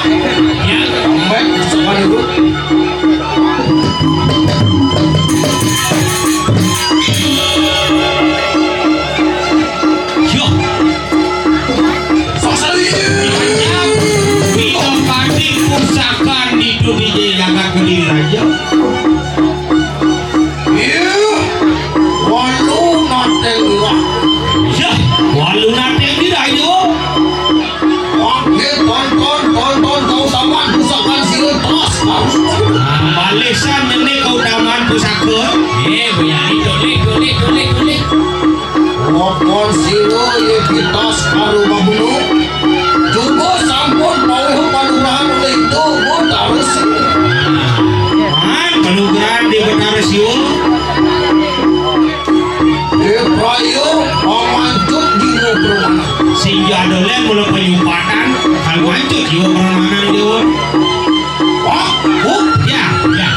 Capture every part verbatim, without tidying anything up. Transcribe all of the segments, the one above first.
Ya, sampai itu. Yo. Sasari. Mantap. Bino Pati Pusaka di Dudi Jaya Jagat Kediri Raja. Iya. Walu nateng irah. Ya, walu nateng irah, yo. Oke, tonton, tonton, keutamaan pusaka sira tas. Balesan nyene keutamaan pusaka. Eh, bayani, tulik, tulik, tulik, tulik. Wapun sira ye pitas karo mabunuh. Juga sampun pawuh panugrahan oleh Ida Betara Siwa. Man, panugrahan di Betara Siwa. Ye praya pamancut jiwa permana. Sing jadole mula penyumpatan, kan mancut jiwa permana, Dewa. Wah, oh, ya, ya.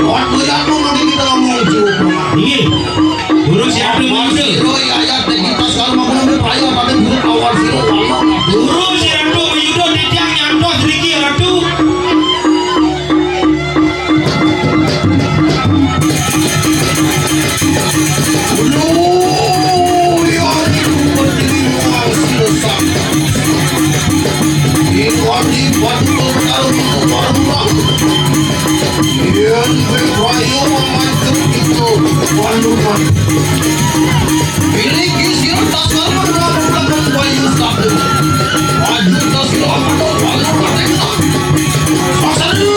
Buat melihat pun nanti kita ngomong jiwa permana. Iya. Guru siapa yang muncul? Sira ayat kita sekarang mau mengambil praya pada guru awal sira. Guru si Ratu Mayuda titiang nyantos riki Ratu. Guru ya itu berdiri wang sira. Iwadi batu tahu itu barulah. Yen kowe wayu memancing itu, walukan. Miliki sira tasar menggunakan wayu satu. Wayu tasar menggunakan wayu patekna. Pasadu.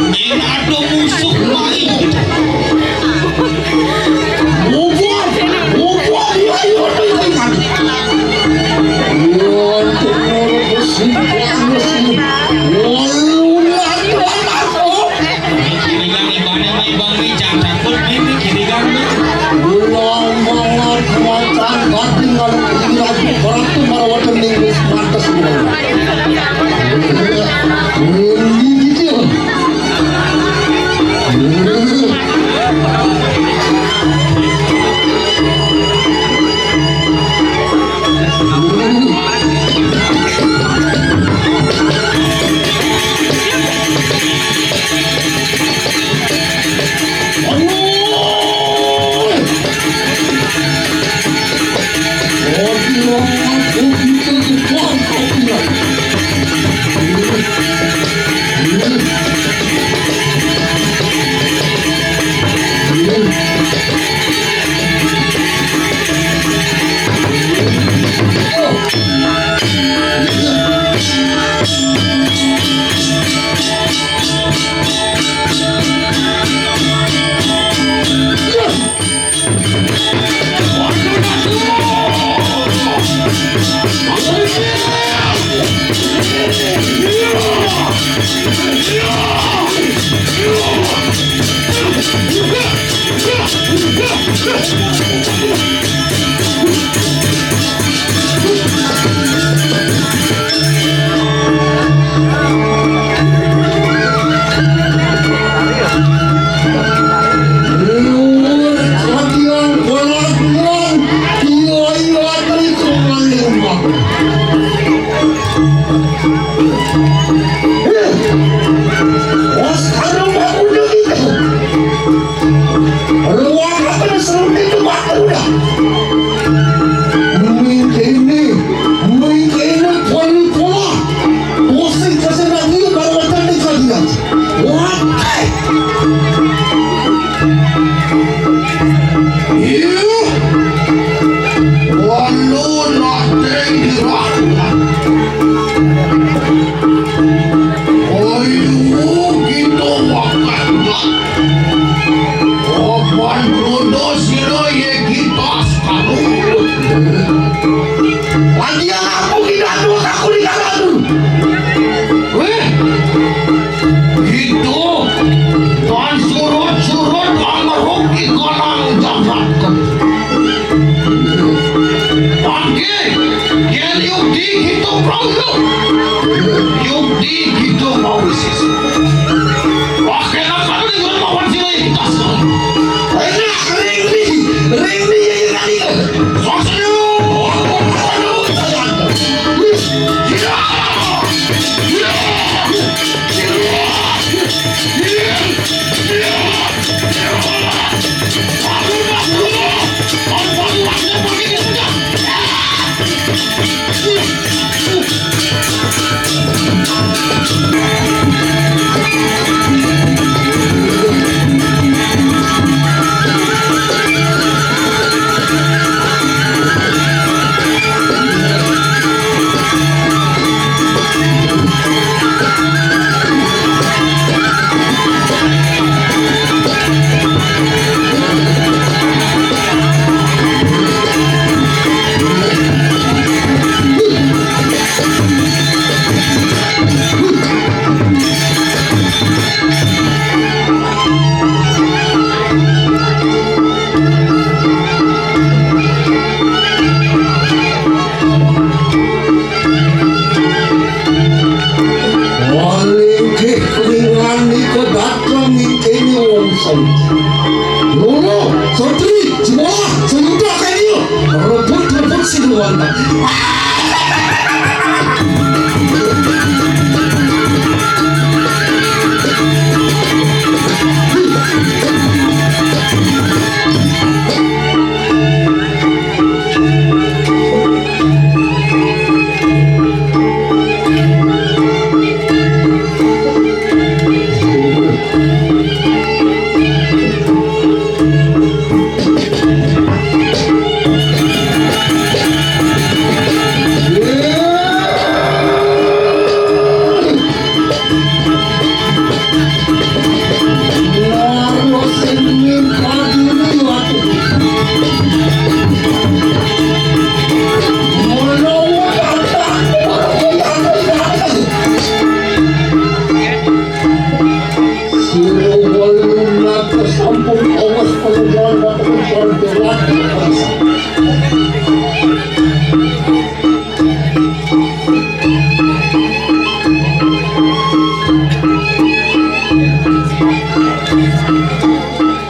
Yen ada musuh mai. Bubur, bubur, ayo, ayo, ayo. Yen ada musuh mai. Kirigang ibane mai bang ni, jangan takut ni, ni kirigang ni. Ulang banget macam batin lalu kirigang berarti merawat minggu pantas ni. Ini gitu. Wah, sekarang aku udah gitu. Ruang apa nih seru itu, Pak? Udah. Mungkin ini, mungkin ini poin pola. Pusing, pusing lagi, baru datang di kajian. Wah, eh. Iya. Walu nating dirahna. Ayu, kita wakatna. Apan roda sira yé kita sekarung. Lagi aku tidak dua aku di kalangan. Wéh. Gitu. Tan surut-surut angeruk ing galang jagat. Oke, yén yukti gitu, Bro. Yukti gitu, Bro. Oke, nak, aku di rumah wan sila ini tas. Enak, ring di, ring di, ya, ya, ya. Waliki klingan nika dateng ing kene wong sawiji. Loro, santri, jumlah, sayuda kene. Rebut-rebut sing wonten.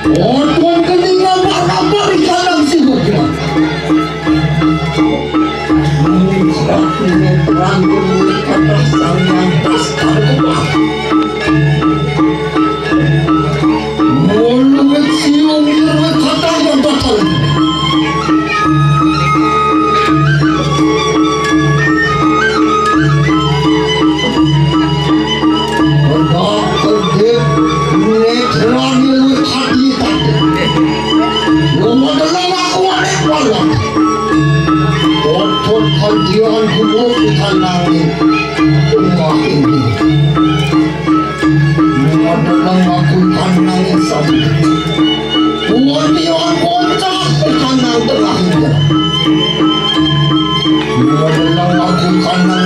Oton kening apa-apa di kandang sibuk. Rangkul kata sang yang tas karbah. Mulung siung kata yang bakal. Kedap kedip, netrane luwih ati tadi. Wong dalam aku anek malam. Otot kandian gumuk kanane. Umah ini. Wong dalam aku kanane sami. Wong dia kocak kanang tengah ini. Wadelang aku kanang.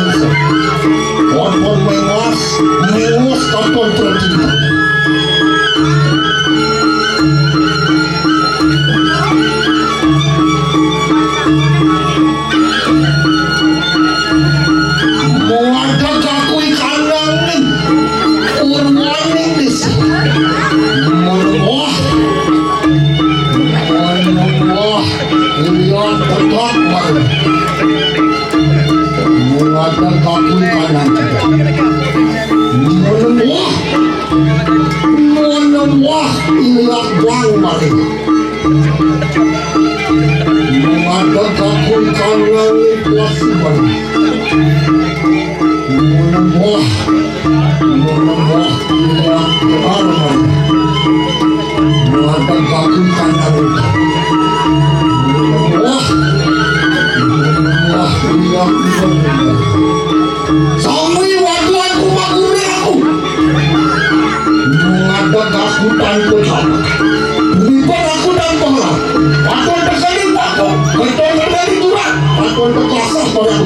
Wonten mengas, mengus katon tertinggal. Muadak aku ikanang. Urwaning desa. Menuwah. Menuwah. Lihat tetap baru. Muadak aku ikanang. Menghadap aku kau langit kuasa. Menembus, menembus, tidak terang. Menghadap aku kau langit. Menembus, menembus, tidak terang. Sami waduan ku magurang aku. Menghadap aku tanpa jalan. Bumibar aku tanpa gelar. Aku terjadi takut. Betul terjadi kurang. Aku terkuasa padaku.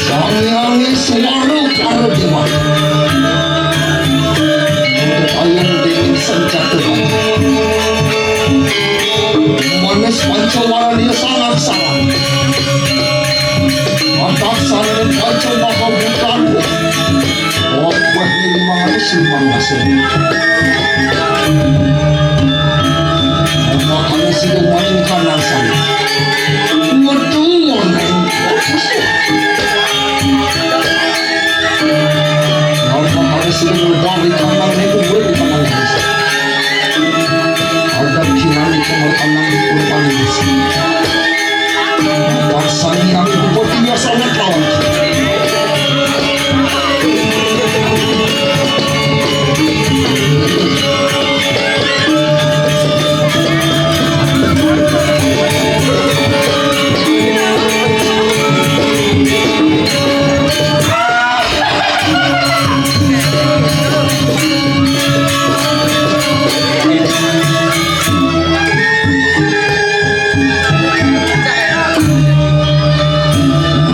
Sangiangi suara para dewa. Ayang dingin senjata. Manis pancawaran dia sangat sangat. Atak sana panca maha bukan. Oh, buat ini lima ratus lima belas. Makanya sudah main kanan sana. Waduh, orang. Apa harus sudah melebar di kanan itu, gue di kanan. Ada kinan di kamar kanan di kurban ini. Pasang yang sepertinya sangat lawan.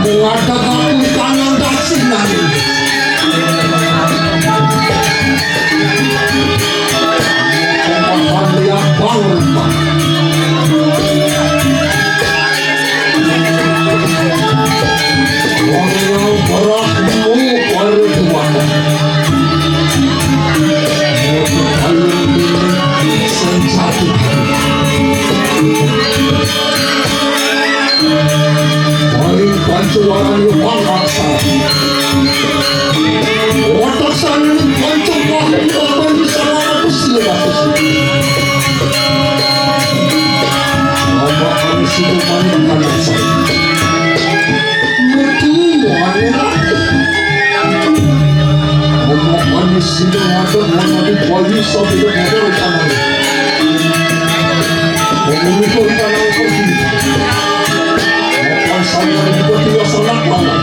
Menghadap aku tangan kasih nangis. Pemaham lihat bangun. Orang yang berah dulu baru dua. Paling pancuran yang paksa. Otak saya ini pancung pakai otak di sana aku sih. Apa kami sudah paling panas? Betul, aneh. Omo anis sing ada mengadu bayu sampai ke motor tanah. Menurutkan tanah pergi. Akan saya dibuat dua sanak lama.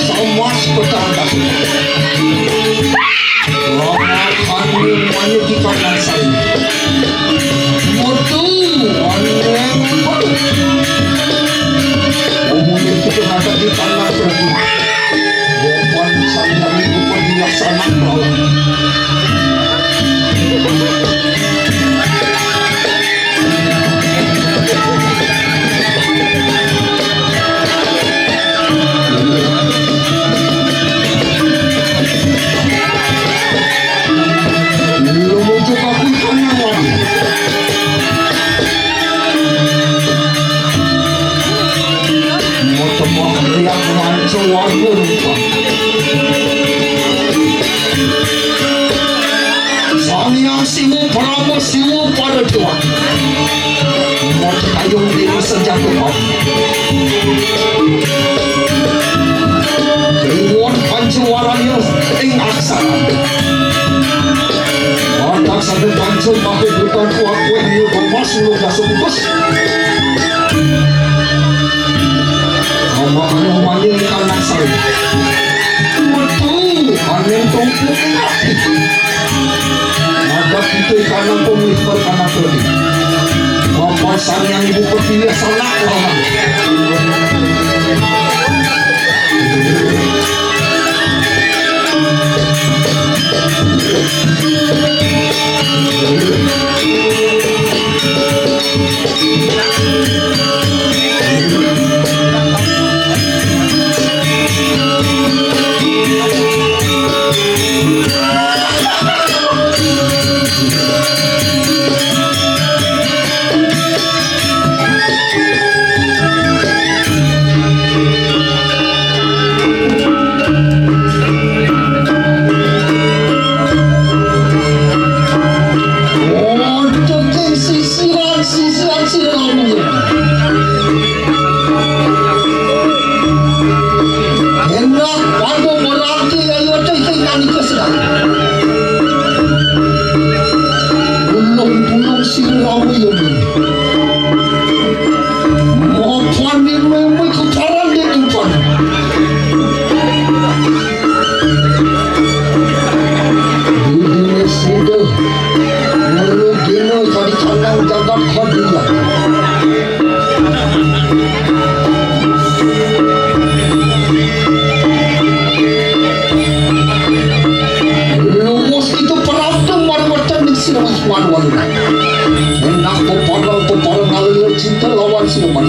Sama seperti Lawan kami manyuki kanan saya. Waduh, aneh. Umumnya itu kata di tanah berarti. Bukan saya itu pun dilaksanakan. Sang Hyang Siwa Parama Siwa pada tuan. Mata kayung diri senjata kau. Dewan Pancawaranya ing aksara. Watak satu panca maha bukan kuat kuat dia bermas lu kasut bus. Kamu anu mani kanak saya. Metu angin tungku. Ada kita kanan pemilik perkanan tadi. Bapak sang yang ibu pertiwi sanak lawan. Untuk sisiran, sisiran, sisiran. Enak, pada berarti ayo teh teh kami kesenangan. Ulung-ulung sing rawi ini. Mapan ni memang ketaran di tuan. Dudune sida, mula dina kadi kanang jagat kadiyan. Lumus itu perabdung marwatan ning sinawis manwaluna. Enak peparang-peparang ngalila cinta lawan sinuman.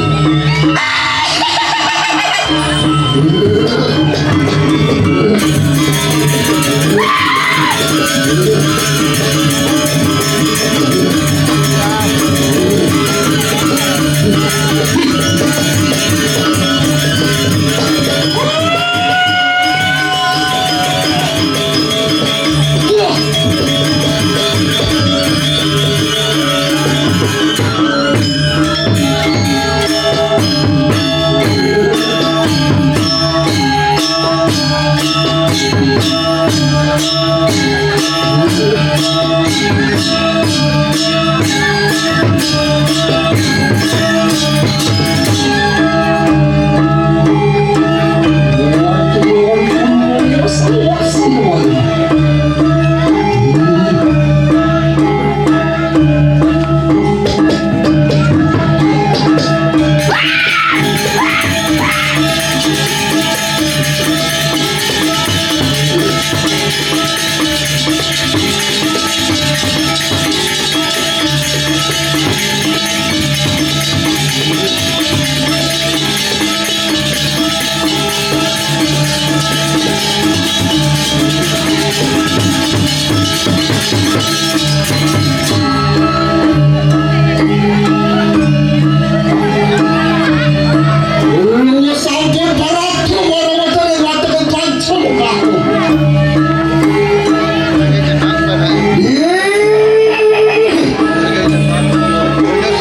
Lu sampun para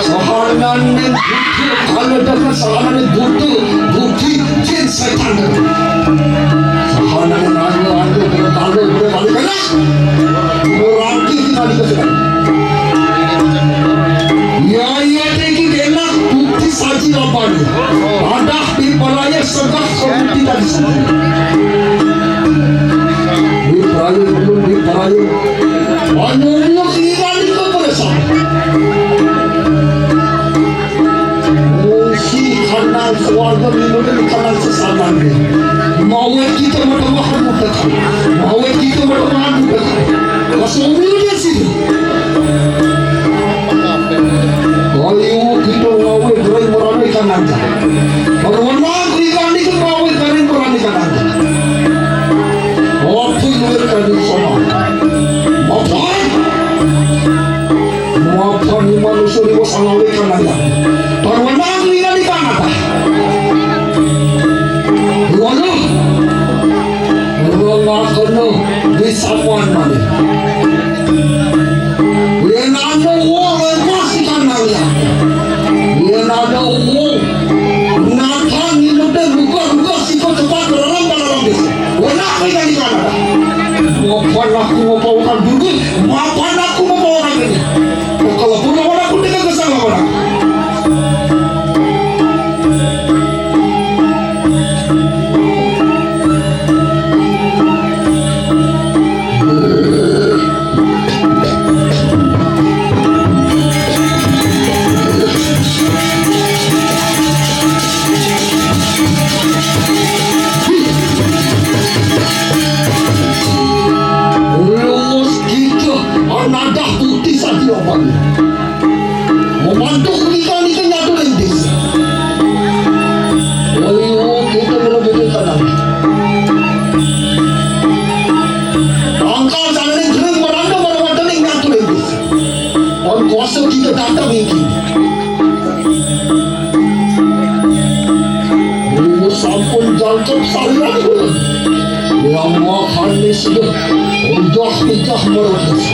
Sahanan ning butuh, kalau dengan sahanan ning butuh, budi jin setan. Sahanan ning ayu, ayu, kalau kalau kalau kalau berarti kita dikasih. Ya, ya, iki enak, bukti saji apa nih? Ada di balaya segah, kok tidak disebut. Di balaya, belum di balaya. Anu, anu, kira di kepresan. Musi kanal keluarga, minum di kanal sesaman. Mau kita mau tengah, mau tengah. Mau kita mau tengah, mau tengah. Masuk mobil dia sini. Ayo kita ngawé gerai merani kananda. Perwenang ikan itu ngawé gerai merani kananda. Opi luwih kadi sono. Mapan. Mapan ni manusia di bawah ngawé kananda. Perwenang ikan di kananda. Waduh. Rengakno di samuan malih. Yen ana wong lepas ikan nangya. Yen ana wong natang nginuté buka-buka siko cepat berorong pada rambis. Wenak ikan ikan ada. Mapan aku mau pawakan dulu, mapan aku mau pawakan ini. Kalau pun lawan aku dengan kesang lawan aku. Lumus gitu, nadah putih sadi opan. Memantuk nikah nika nyatu ring desa. Ayo kita melebihi kanan. Tangkal sangane gereng meranda merwatene nyatu ring desa. On kuasa kita datang iki. Ayo sampun jangkep sarian. Yang mahane sudah udah nikah merwatene.